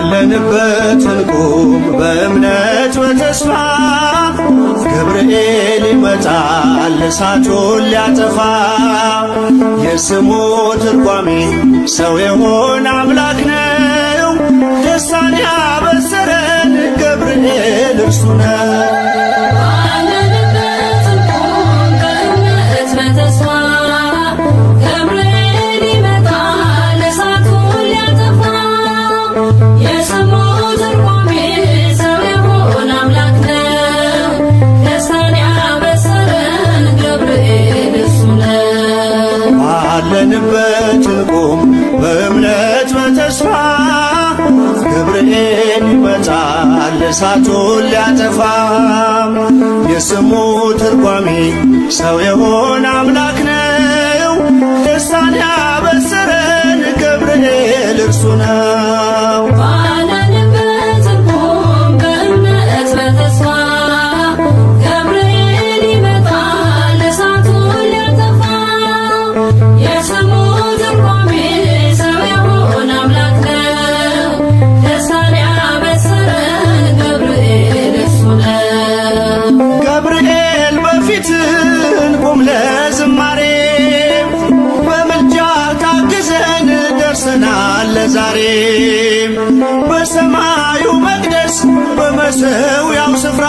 ባለንበት እንቁም በእምነት በተስፋ፣ ገብርኤል ይመጣል እሳቱን ሊያጠፋ። የስሙ ትርጓሜ ሰው የሆነ አምላክ ነው። ደስታን ያበሰረን ገብርኤል እርሱ ነው። ባለንበት እንቁም በእምነት በተስፋ፣ ገብርኤል ይመጣል እሳቱን ሊያጠፋ። የስሙ ትርጓሜ ሰው የሆነ አምላክ ነው። ደስታን ያበሰረን ገብርኤል እርሱ ነው። ባለንበት እንቁም በእምነት በተስፋ፣ ገብርኤል ይመጣል እሳቱን ሊያጠፋ። የስሙ ትርጓሜ ሰው የሆነ አምላክ ነው። ደስታን ያበሰረን ገብርኤል እርሱ ነው። ባለንበት እንቁም በእምነት በተስፋ፣ ገብርኤል ይመጣል እሳቱን ሊያጠፋ። የስሙ ትርጓሜ ሰው የሆነ አምላክ ነው። ደስታን ያበሰረን ገብርኤል እርሱ ነው። ገብርኤል በፊት እንቁም ለዝማሬ፣ በምልጃ ታግዘን ደርሰናል ለዛሬ። በሰማዩ መቅደስ በመሠዊያው ስፍራ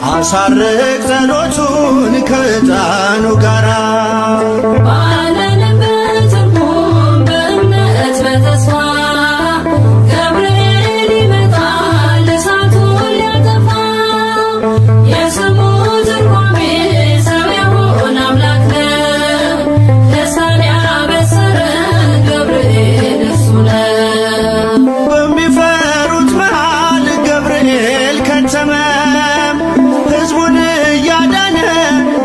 አሳርግ ጸሎቱን ከዕጣኑ ጋራ። ባለንበት እንቁም በእምነት በተስፋ፣ ገብርኤል ይመጣል እሳቱን ሊያጠፋ። የስሙ ትርጓሜ ሰው የሆነ አምላክ ነው። ደስታን ያበሰረን ገብርኤል እርሱ ነው። በሚፈሩት መሃል ገብርኤል ከተመ፣ ሕዝቡን እያዳነ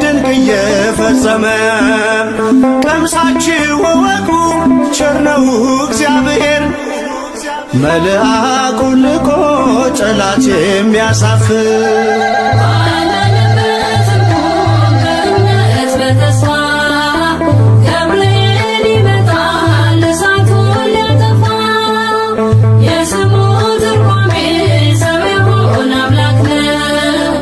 ድንቅ እየፈጸመ። ቀምሳችሁ እወቁ ቸር ነው እግዚአብሔር፣ መልአኩን ልኮ ጠላት የሚያሳፍር። ባለንበት እንቁም በእምነት በተስፋ፣ ገብርኤል ይመጣል እሳቱን ሊያጠፋ። የስሙ ትርጓሜ ሰው የሆነ አምላክ ነው።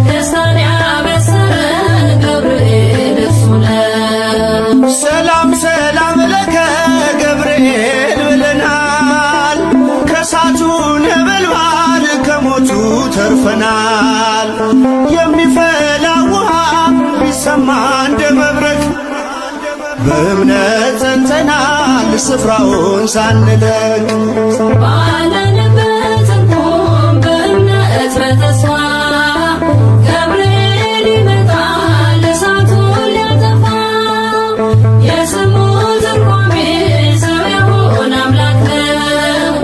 ደስታን ያበሰረን ገብርኤል እርሱ ነው። ሰላም ሰላም ለከ ገብርኤል ብለናል፣ ከእሳቱ ነበልባል ከሞቱ ተርፈናል። የሚፈላ ውሃ ቢሰማ እንደ መብረቅ፣ በእምነት ጸንተናል ስፍራውን ሳንለቅ። ባለንበት እንቁም በእምነት በተስፋ፣ ገብርኤል ይመጣል እሳቱን ሊያጠፋ። የስሙ ትርጓሜ ሰው የሆነ አምላክ ነው።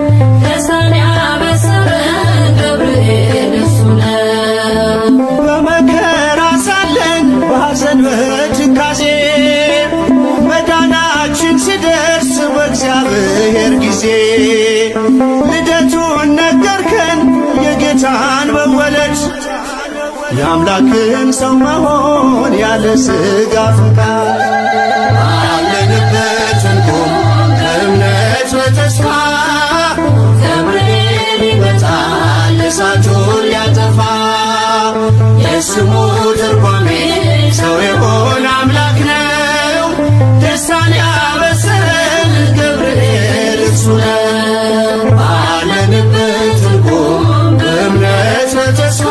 ደስታን ያበሰረን ገብርኤል እርሱ ነው። በመከራ ሳለን በሐዘን በትካዜ፣ መዳናችን ሲደርስ በእግዚአብሔር ጊዜ፣ ልደቱን ነገርከን የጌታን መወለድ፣ የአምላክን ሰው መሆን ያለ ሥጋ ፈቃድ። ባለንበት እንቁም በእምነት በተስፋ፣ ገብርኤል ይመጣል እሳቱን ሊያጠፋ። የስሙ ትርጓሜ ሰው የሆነ አምላክ ነው። ደስታን ያበሰረን ገብርኤል እርሱ ነው። ባለንበት እንቁም በእምነት በተስፋ፣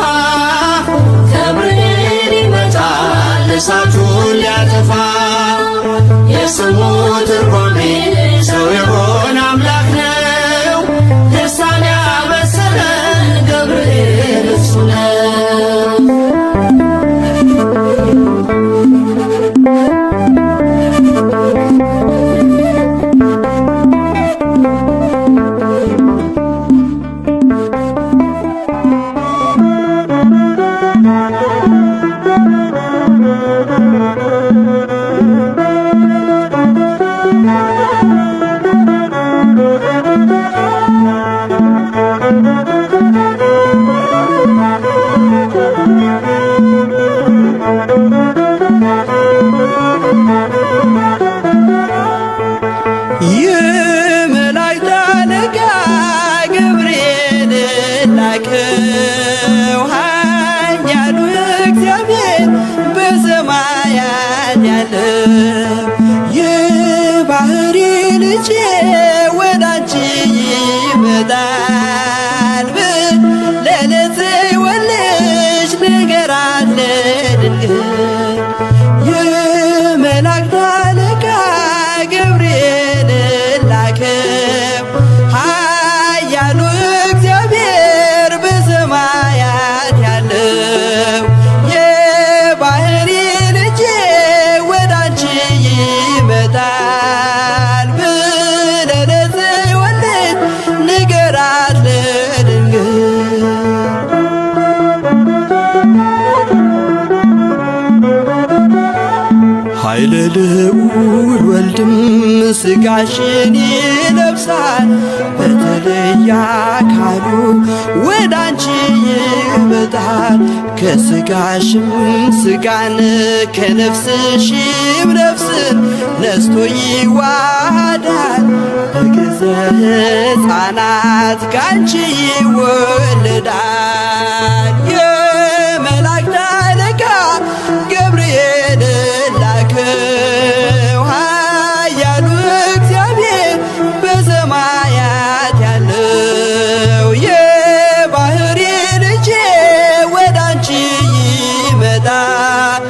ገብርኤል ይመጣል እሳቱን ሊያጠፋ። የስሙ ትርጓሜ ሰው የሆነ አምላክ ነው። ደስታን ያበሰረን ገብርኤል እርሱ ነው። የመላእክት አለቃ ንገራት ለድንግል። ኃይለ ልዑል ወልድም ሥጋሽን ይለብሳል፣ በተለየ አካሉ ወደ አንቺ ይመጣል። ከሥጋሽም ሥጋን ከነፍስሽም ነፍስን ነስቶ ይዋሃዳል። በግዘ ሕፃናት ካንቺ ይወለዳል። የመላእክት አለቃ ገብርኤል ላከው፣ ኃያሉ እግዚአብሔር በሰማያት ያለው፣ የባሕሪ ልጄ ወደ አንቺ ይመጣል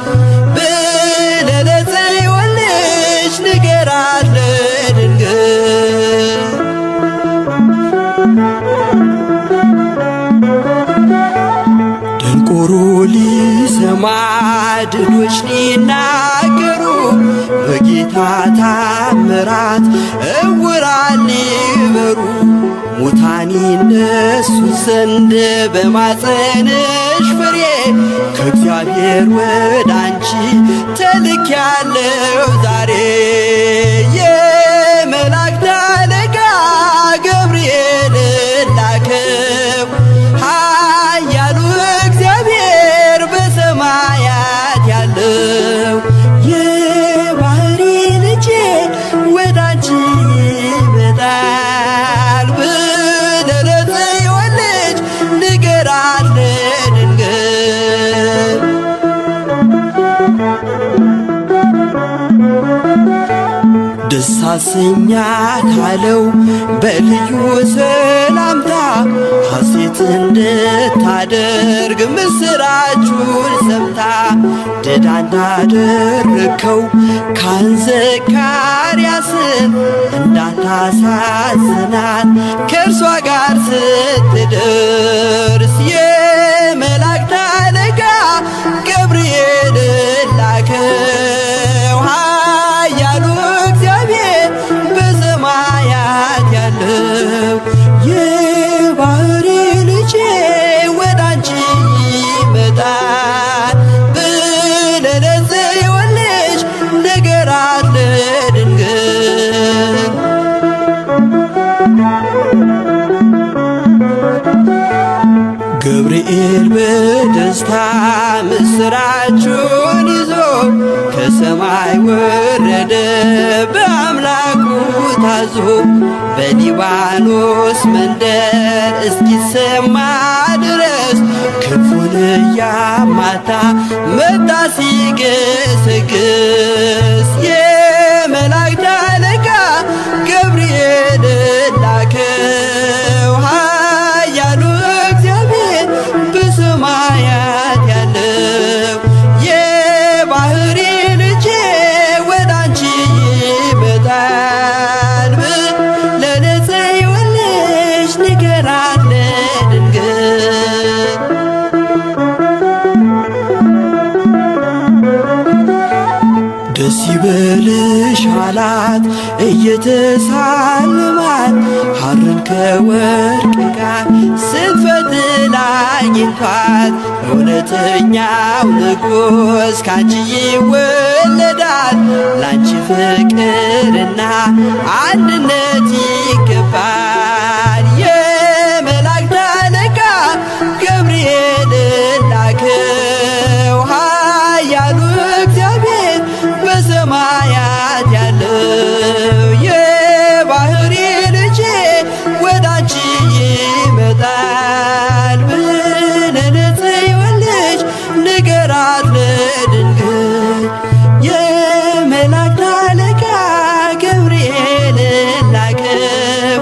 ብለህ ለጽዮን ልጅ ንገራት ለድንግል። ደንቆሮ ሊሰማ ድዶች ሊናገሩ፣ በጌታ ታምራት እውራን ሊበሩ፣ ሙታን ይነሱ ዘንድ በማፀንሽ ፍሬ ከእግዚአብሔር ወደ አንቺ ተልኬያለሁ ዛሬ። የመላእክት አለቃ ገብርኤል ላከው፣ ኃያሉ እግዚአብሔር በሰማያት ያለው፣ የባሕሪ ልጄ ወደ አንቺ ይመጣል ብለህ ለጽዮን ልጅ ንገራት ለድንግል። ደስ አሰኛት አለው በልዩ ሰላምታ፣ ሐሴት እንድታደርግ ምስራቹን ሰምታ። ድዳ እንዳደረግከው ካህን ዘካርያስን እንዳታሳዝናት ከእርሷ ጋር ስትደርስ፣ የመላእክት አለቃ ገብርኤል ላከው፣ ኃያሉ እግዚአብሔር በሰማያት ያለው፣ የባሕሪ ልጄ ወደ አንቺ ይመጣል ብለህ ለጽዮን ልጅ ንገራት ለድንግል። ገብርኤል በደስታ ምስራቹን ይዞ ከሰማይ ወረደ በአምላኩ ታዞ፣ በሊባኖስ መንደር እስኪሰማ ድረስ ክንፉን እያማታ መጣ ሲገሰግስ። የመላእክት አለቃ ገብርኤል ላከው፣ ኃያሉ እግዚአብሔር በሰማያት ያለው፣ የባሕሪ ልጄ ወደ አንቺ ይመጣል ብለህ ለጽዮን ልጅ ንገራት ለድንግል። ደስ ይበልሽ አላት እየተሳለማት፣ ሐርን ከወርቅ ጋር ስትፈትል አግኝቷት፣ እውነተኛው ንጉሥ ካንቺ ይወለዳል፣ ላንቺ ፍቅርና አንድነት ይገባል። የመላእክት አለቃ ገብርኤል ላከው፣ ኃያሉ እግዚአብሔር በሰማያት ያለው፣ የባሕሪ ልጄ ወደ አንቺ ይመጣል ብለህ ለጽዮን ልጅ ንገራት ለድንግል። የመላእክት አለቃ ገብርኤል ላከው፣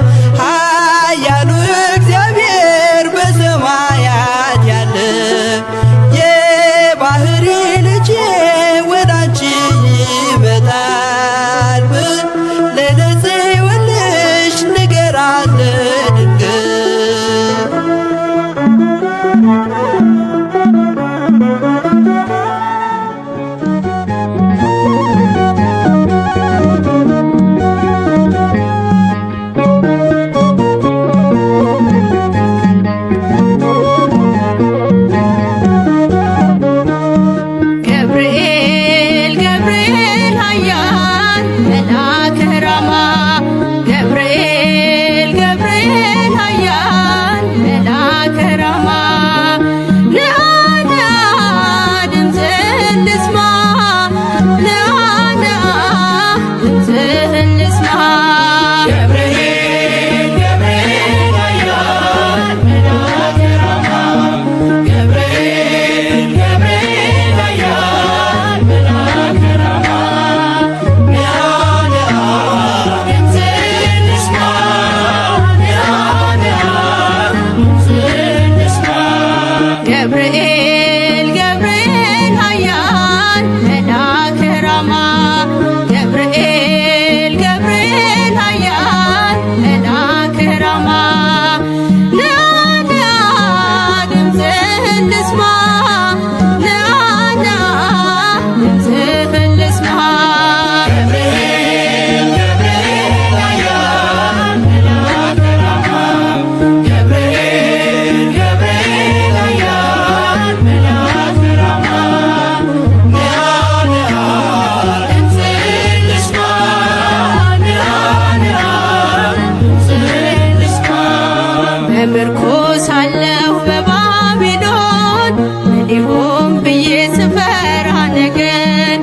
በምርኮ ሳለሁ በባቢሎን ምን ይሆን ብዬ ስፈራ ነገን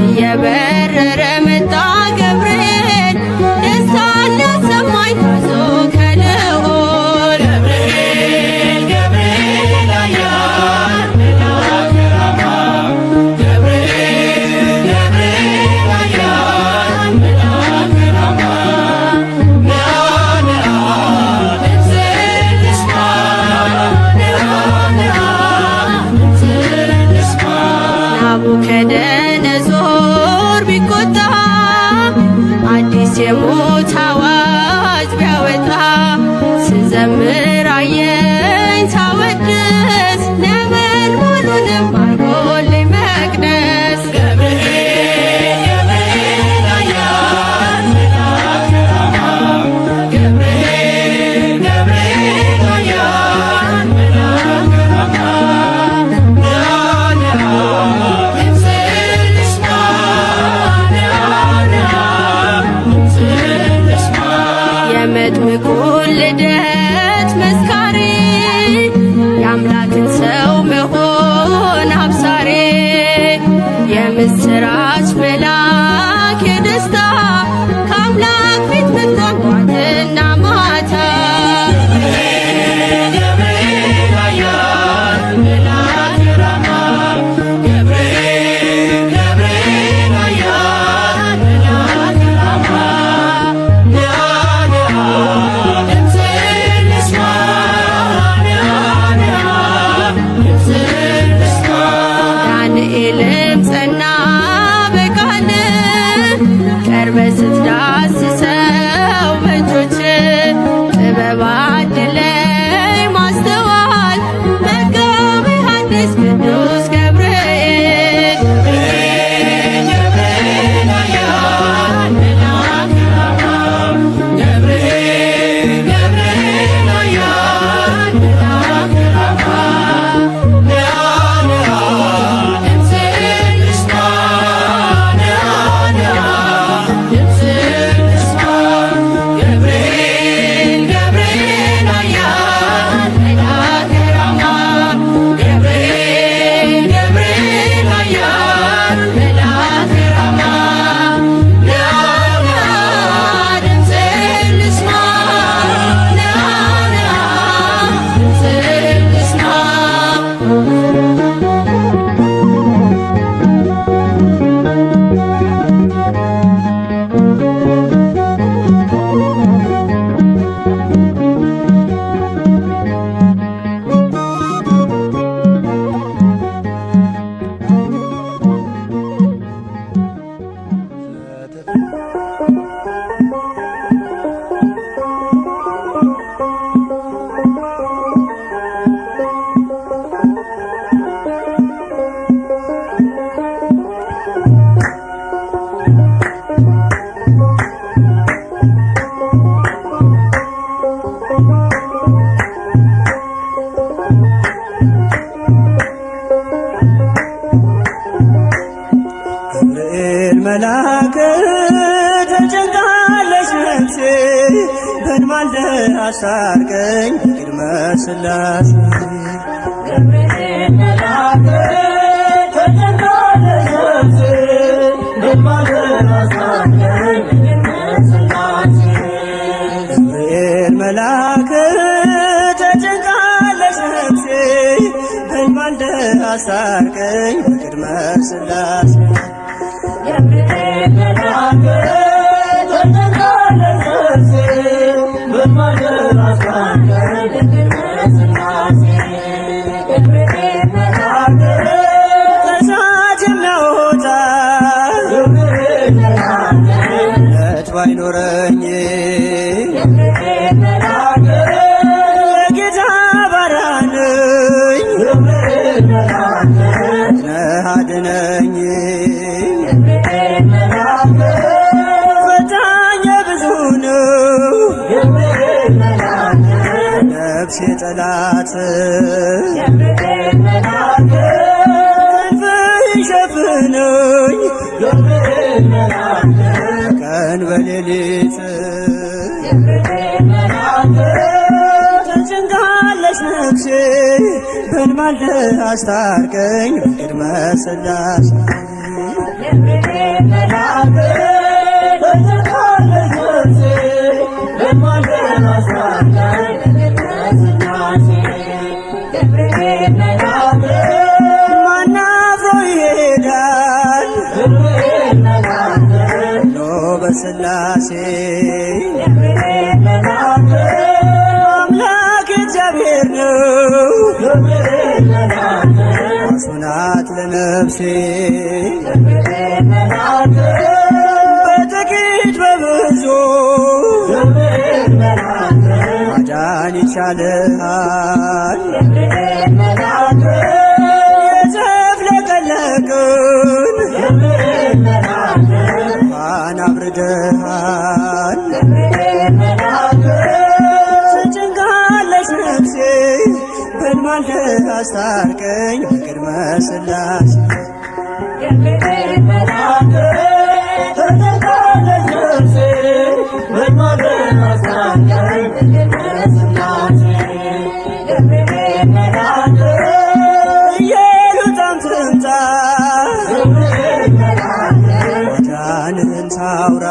እየበረረ መጣ ገብርኤል ደስታን ሊያሰማኝ ታዞ ከልዑል። ገብርኤል ገብርኤል ኃያል መልአከ ራማ፣ ገብርኤል ገብርኤል ኃያል መልአከ ራማ፣ ና ና ድምፅህን ልስማ፣ ና ና ድምፅህን ልስማ። ናቡከደነጾር ቢቆጣ፣ አዲስ የሞት አዋጅ ቢያወጣ፣ ስዘምር አየኝ ሳወድስ፣ ነበልባሉንም አርጎልኝ መቅደስ። ገብርኤል ገብርኤል ኃያል መልአከ ራማ፣ ገብርኤል ገብርኤል ኃያል መልአከ ራማ፣ ና ና ድምፅህን ልስማ፣ ና ና ድምፅህን ልስማ። የመጥምቁን ልደት መስካሪ፣ የአምላክን ሰው መሆን አብሳሪ፣ የምስራች መልአክ የደስታ፣ ከአምላክ ፊት ምትቆም ጧትና ማታ። ገብርኤል ኃያል መልአከ ራማ፣ ገብርኤል ገብርኤል ኃያል መልአከ ራማ፣ ና ና ድምፅህን ልስማ፣ ና ና ድምፅህን ልስማ። ዳንኤልም ጸና በቃል፣ ቀርበ ስትዳስሰው በእጆች፣ ጥበብ አድለኝ ማስተዋል፣ መጋቤ ሐዲስ ቅዱስ ገብርኤል። ገብርኤል ኃያል መልአከ ራማ፣ ገብርኤል ገብርኤል ኃያል መልአከ ራማ፣ ና ና ድምፅህን ልስማ፣ ና ና ድምፅህን ልስማ። ገብርኤል ገብርኤል ኃያል መልአከ ራማ፣ ገብርኤል ገብርኤል ኃያል መልአከ ራማ፣ ና ና ድምፅህን ልስማ፣ ና ና ድምፅህን ልስማ። ገብርኤል መልአክ ተጨንቃለች ነፍሴ፣ በንማልደህ አስታርቀኝ በቅድመ ሥላሴ። ገብርኤል መልአክ ተጨንቃለች ነፍሴ፣ በንማልደህ አስታርቀኝ በቅድመ ሥላሴ። ገብርኤል መልአክ ተጨንቃለች ነፍሴ፣ በንማልደህ አስታርቀኝ በቅድመ ሥላሴ። ገብርኤል መልአክ ተጨንቃለች ነፍሴ፣ በማልደህ አስታርቀኝ በቅድመ ሥላሴ። ገብርኤል መልአክ ከእሳት የሚያወጣ እምነት ባይኖረኝ፣ የጌታ ባሪያ ነኝ፣ ነህ አድነኝ። ፈታኝ ብዙ ነው ነፍሴ ጠላት፣ ክንፍህ ይሸፍነኝ ቀን በሌሊት። ተጨንቃለች በልማልደህ አስታርቀኝ በቅድመ ሥላሴ። ማን አፍሮ ይሄዳል ኖ በሥላሴ? አምላክ እግዚአብሔር ነው፣ ራሱ ናት ለነፍሴ። በጥቂት በብዙ ማዳን ይቻልሃል። የተፍለቀለቅን እንኳን አብርደሃል። ተጨንቃለች ነፍሴ፣ በልማልደህ አስታርቀኝ በቅድመ ሥላሴ። ኢየሉጣም ትምጣ፣ ማዳንህን ታውራ፣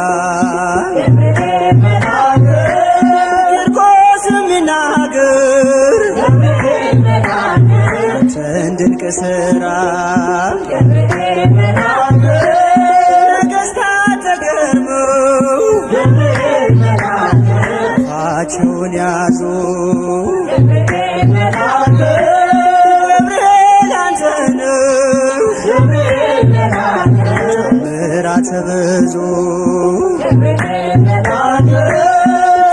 ቂርቆስም ይናገር ያንተን ድንቅ ሥራ። ነገሥታት ተገርመው አፋቸውን ያዙ። ገብርኤል አንተ ነው ምሕረት ብዙ።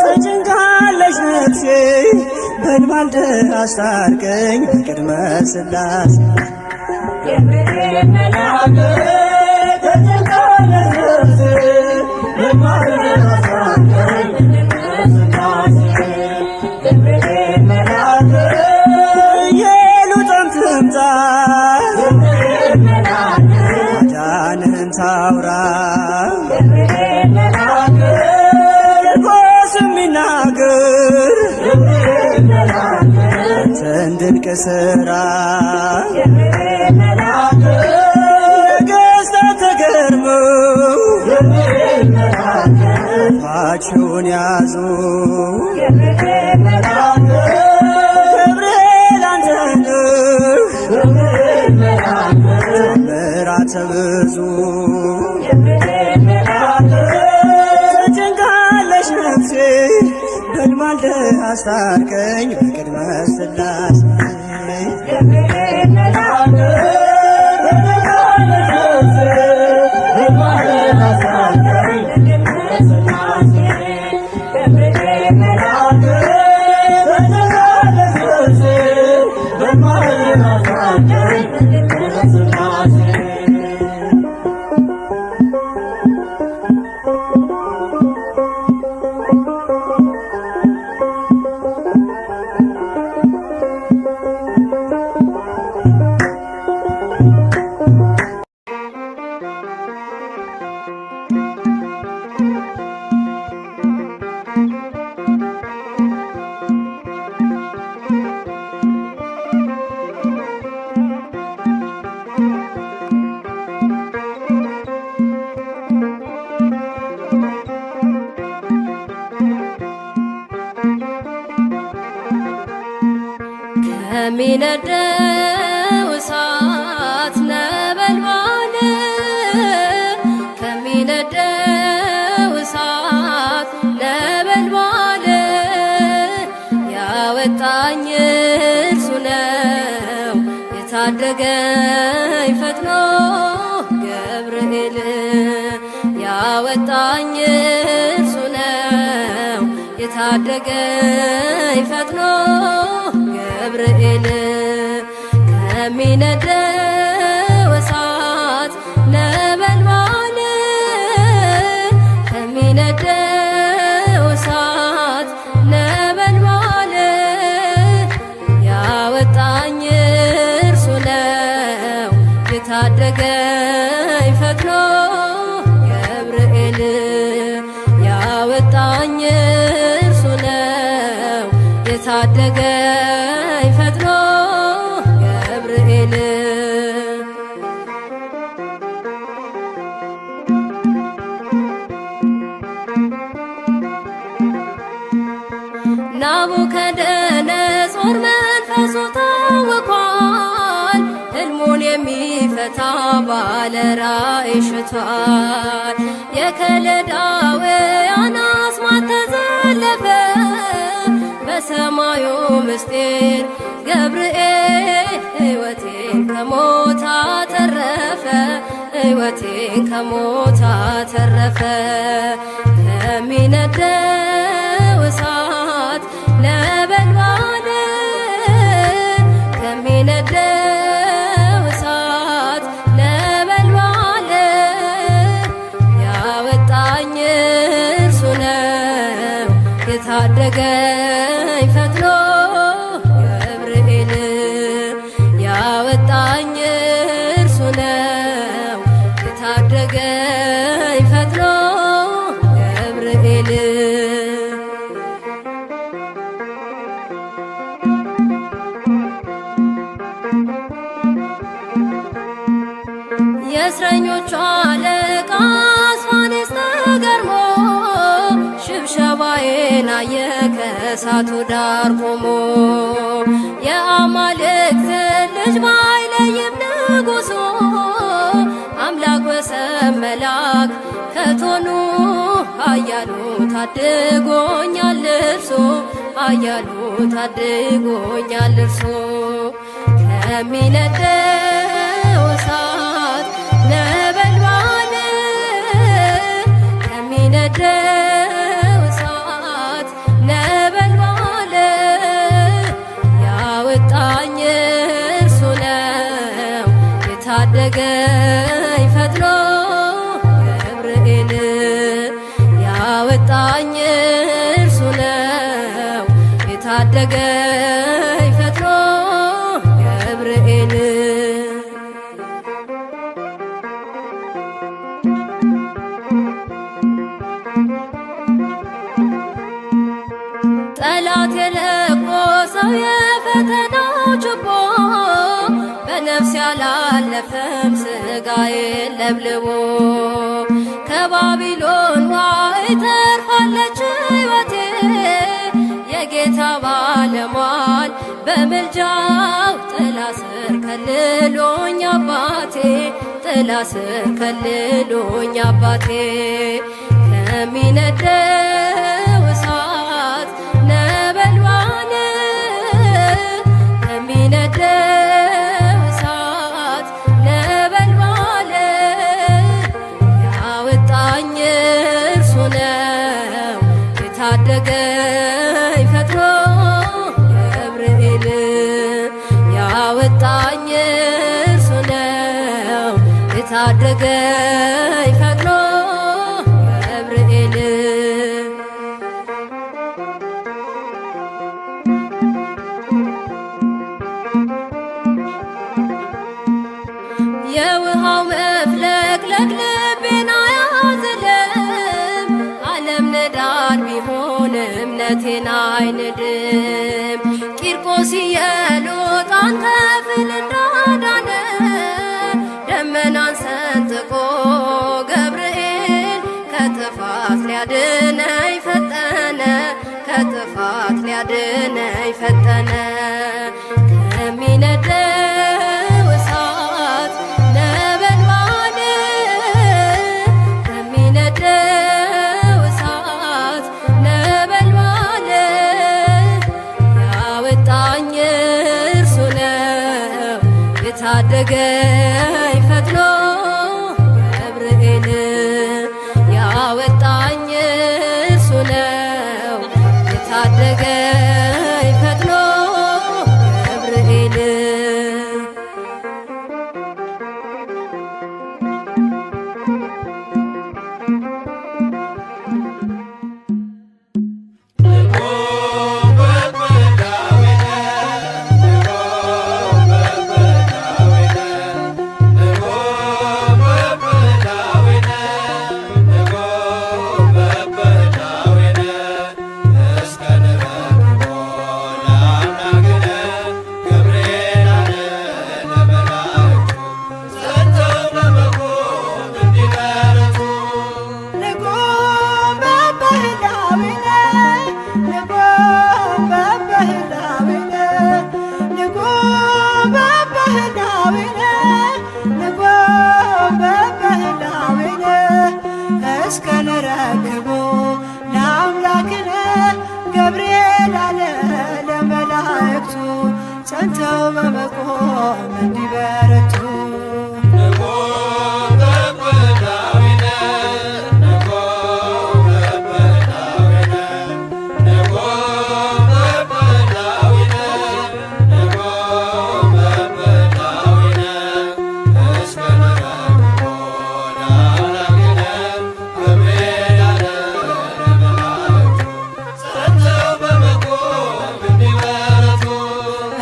ተጨንቃለች ነፍሴ፣ በልማልደህ አስታርቀኝ በቅድመ ሥላሴ። ኢየሉጣም ትምጣ፣ ማዳንህን ታውራ፣ ቂርቆስም ይናገር ያንተን ድንቅ ሥራ። ነገሥታት ተገርመው አፋቸውን ያዙ። ገብርኤል አንተ ነህ ምሕረተ ብዙ። ተጨንቃለች ነፍሴ፣ በልማልደህ አስታርቀኝ በቅድመ ሥላሴ። ከሚነደው እሳት ነበልባል፣ ከሚነደው እሳት ነበልባል ያወጣኝ እርሱ ነው፣ የታደገኝ ፈጥኖ ገብርኤል። ያወጣኝ እርሱ ነው፣ የታደገኝ ፈጥኖ ገብርኤል። ከሚነደው እሳት ነበልባል፣ ከሚነደው እሳት ነበልባል ያወጣኝ እርሱ ነው፣ የታደገኝ ፈጥኖ ገብርኤል። ያወጣኝ እርሱ ነው፣ የታደገኝ ፈጥኖ ናቡከደነጾር መንፈሱ ታውኳል። ሕልሙን የሚፈታ ባለ ራእይ ሽቷል። የከለዳውያን አስማት ተዘለፈ በሰማዩ ምስጢር ገብርኤል ሕይወቴን ከሞት አተረፈ። ሕይወቴን ከሞት አተረፈ። ከሚነደው እሳት ነበልባል፣ ከሚነደው እሳት ነበልባል ያወጣኝ እርሱ ነው፣ የታደገኝ ፈጥኖ ገብርኤል። ያወጣኝ እርሱ ነው፣ የታደገኝ ፈጥኖ ገብርኤል። የእስረኞቹ አለቃ አስፋኔስ ተገርሞ ሽብሸባዬን አየ ከእሳቱ ዳር ቆሞ። የአማልክት ልጅ ባይለይም ንጉሱ፣ አምላክ ወሰብ መላክ ከቶኑ ኃያሉ ታድጎኛል እርሱ፣ ኃያሉ ታድጎኛል እርሱ። ከሚነደው እሳት ነበልባል፣ ከሚነደው እሳት ነበልባል ያወጣኝ እርሱ ነው፣ የታደገኝ ፈጥኖ ገብርኤል። ያወጣኝ እርሱ ነው፣ የታደገኝ ፈጥኖ ገብርኤል። ጠላት የለኮሰው የፈተናው ችቦ በነፍስ ያላለፈም ስጋዬን ለብልቦ። ከባቢሎን ዋይ ተርፋለች ሕይወቴ፣ የጌታ ባለሟል በምልጃው ጥላ ስር ከልሎኝ አባቴ፣ ጥላ ስር ከልሎኝ አባቴ። ከሚነደው እሳት ነበልባል፣ ከሚነደው እሳት ነበልባል ያወጣኝ እርሱ ነው፣ የታደገኝ ፈጥኖ ገብርኤል። ያወጣኝ እርሱ ነው፣ የታደገኝ ፈጥኖ ገብርኤል። የውሃው መፍለቅለቅ ልቤን አያዝልም፣ ዓለም ንዳድ ቢሆን እምነቴን አይንድም። ቂርቆስ ኢየሉጣን ከፍል እንዳዳነ ደመናን ሰንጥቆ ገብርኤል ከጥፋት ሊያድነኝ ፈጠነ፣ ከጥፋት ሊያድነኝ ፈጠነ። ከሚነደው እሳት ነበልባል፣ ከሚነደው እሳት ነበልባል ያወጣኝ እርሱ ነው፣ የታደገኝ ፈጥኖ ገብርኤል። ያወጣኝ እርሱ ነው፣ የታደገኝ ፈጥኖ ገብርኤል። ዳዊት ጸንተው በመቆም እንዲበረቱ።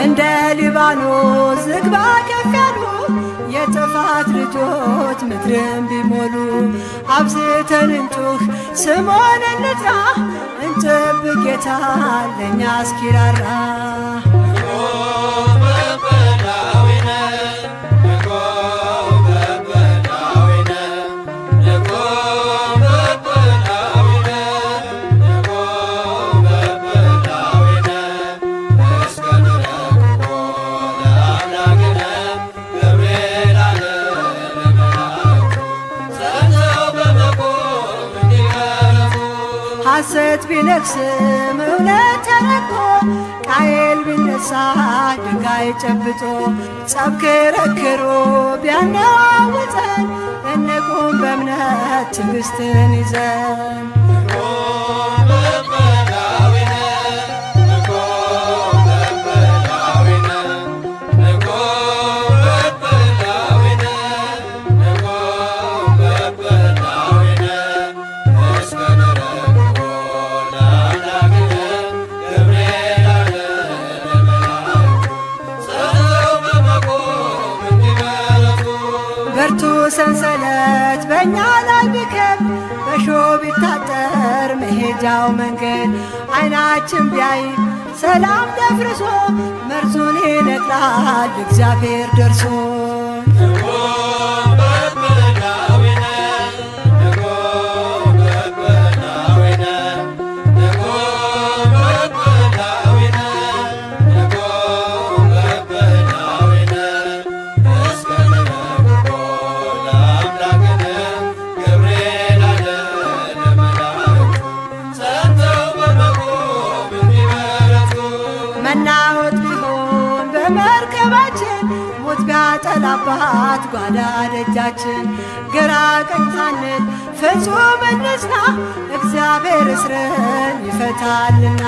እንደ ሊባኖስ ዝግባ ከፍ ያሉ የጥፋት ልጆች ምድርን ቢሞሉ፣ አብዝተን እንጩህ፣ ስሙን እንጥራ፣ እንጠብቅ ጌታን ለእኛ እስኪራራ። ሐሰት ቢነግስም እውነት ተረግጦ፣ ቃየል ቢነሳ ድንጋይ ጨብጦ፣ ጸብ ክርክሩ ቢያነዋውጠን፣ እንቁም በእምነት ትዕግስትን ይዘን። ብርቱ ሰንሰለት በእኛ ላይ ቢከብ፣ በሾህ ቢታጠር መሄጃው መንገድ፣ ዓይናችን ቢያይ ሰላም ደፍርሶ፣ መርዙን ይነቅላል እግዚአብሔር ደርሶ። መናወጥ ቢሆን በመርከባችን፣ ሞት ቢያጠላባት ጓዳ ደጃችን፣ ግራ ቀኝ ሳንል ፍጹም እንጽና፣ እግዚአብሔር እስርን ይፈታልና።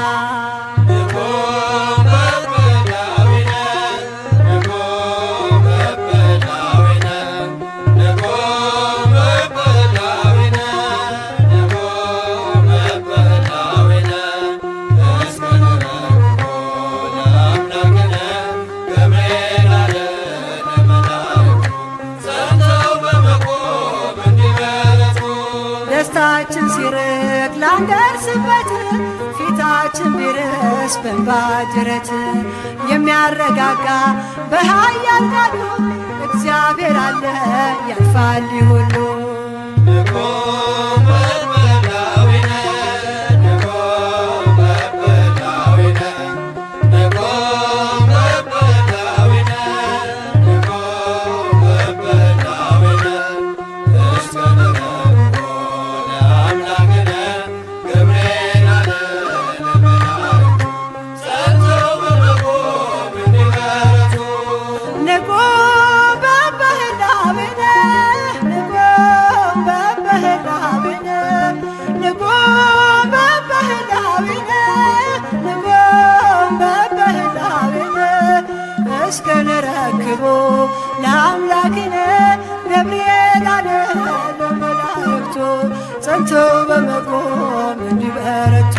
ደስታችን ሲርቅ ላንደርስበት፣ ፊታችን ቢርስ በእንባ ጅረት፣ የሚያረጋጋ በኃያል ቃሉ እግዚአብሔር አለ፣ ያልፋል ሁሉ። ንቁም በበህላዌነ፣ ንቁም በበህላዌነ፣ ንቁም በበህላዌነ፣ ንቁም በበህላዌነ፣ እስከ ንረክቦ ለአምላክነ ገብርኤል አለ ለመላእክቱ ጸንተው በመቆም እንዲበረቱ።